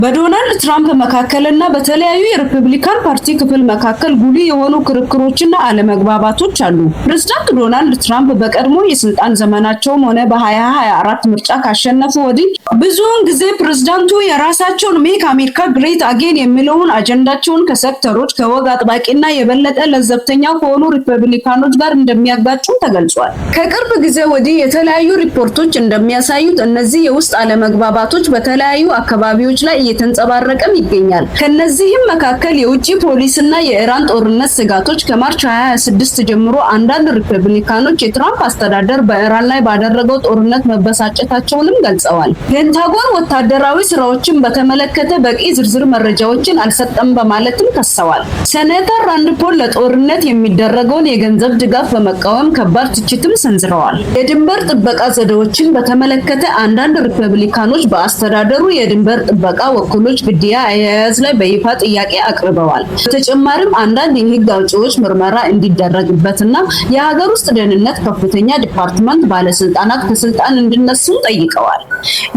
በዶናልድ ትራምፕ መካከልና በተለያዩ የሪፐብሊካን ፓርቲ ክፍል መካከል ጉልህ የሆኑ ክርክሮችና አለመግባባቶች አሉ። ፕሬዝዳንት ዶናልድ ትራምፕ በቀድሞ የስልጣን ዘመናቸውም ሆነ በ2024 ምርጫ ካሸነፉ ወዲህ ብዙውን ጊዜ ፕሬዝዳንቱ የራሳቸውን "Make America Great Again" የሚለውን አጀንዳቸውን ከሴክተሮች ከወግ አጥባቂና የበለጠ ለዘብተኛ ከሆኑ ሪፐብሊካኖች ጋር እንደሚያጋጩ ተገልጿል። ከቅርብ ጊዜ ወዲህ የተለያዩ ሪፖርቶች እንደሚያሳዩት እነዚህ የውስጥ አለመግባባቶች በተለያዩ አካባቢዎች ላይ እየተንጸባረቀም ይገኛል። ከነዚህም መካከል የውጭ ፖሊሲና የኢራን ጦርነት ስጋቶች። ከ March 2026 ጀምሮ አንዳንድ ሪፐብሊካኖች የትራምፕ አስተዳደር በኢራን ላይ ባደረገው ጦርነት መበሳጨታቸውንም ገልጸዋል። ፔንታጎን ወታደራዊ ስራዎችን በተመለከተ በቂ ዝርዝር መረጃዎችን አልሰጠም በማለትም ከሰዋል። ሴኔተር ራንድ ፖል ለጦርነት የሚደረገውን የገንዘብ ድጋፍ በመቃወም ከባድ ትችትም ሰንዝረዋል። የድንበር ጥበቃ ዘዴዎችን በተመለከተ አንዳንድ ሪፐብሊካኖች በአስተዳደሩ የድንበር ጥበቃ ወኪሎች ግድያ አያያዝ ላይ በይፋ ጥያቄ አቅርበዋል። በተጨማሪም አንዳንድ የህግ አውጪዎች ምርመራ እንዲደረግበትና የሀገር ውስጥ ደህንነት ከፍተኛ ዲፓርትመንት ባለስልጣናት ከስልጣን እንዲነሱ ጠይቀዋል።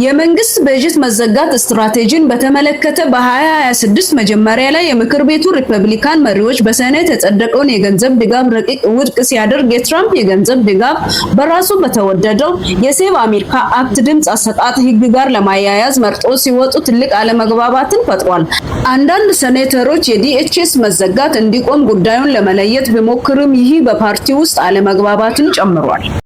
የመንግስት በጀት መዘጋት ስትራቴጂን በተመለከተ በ2026 መጀመሪያ ላይ የምክር ቤቱ ሪፐብሊካን መሪዎች በሴኔት የጸደቀውን የገንዘብ ድጋፍ ረቂቅ ውድቅ ሲያደርግ የትራምፕ የገንዘብ ድጋፍ በራሱ በተወደደው የ Save America Act ድምፅ አሰጣጥ ህግ ጋር ለማያያዝ መርጦ ሲወጡ ትልቅ አለመግባባትን ፈጥሯል። አንዳንድ ሴኔተሮች የ DHS መዘጋት እንዲቆም ጉዳዩን ለመለየት ቢሞክርም ይህ በፓርቲ ውስጥ አለመግባባትን ጨምሯል።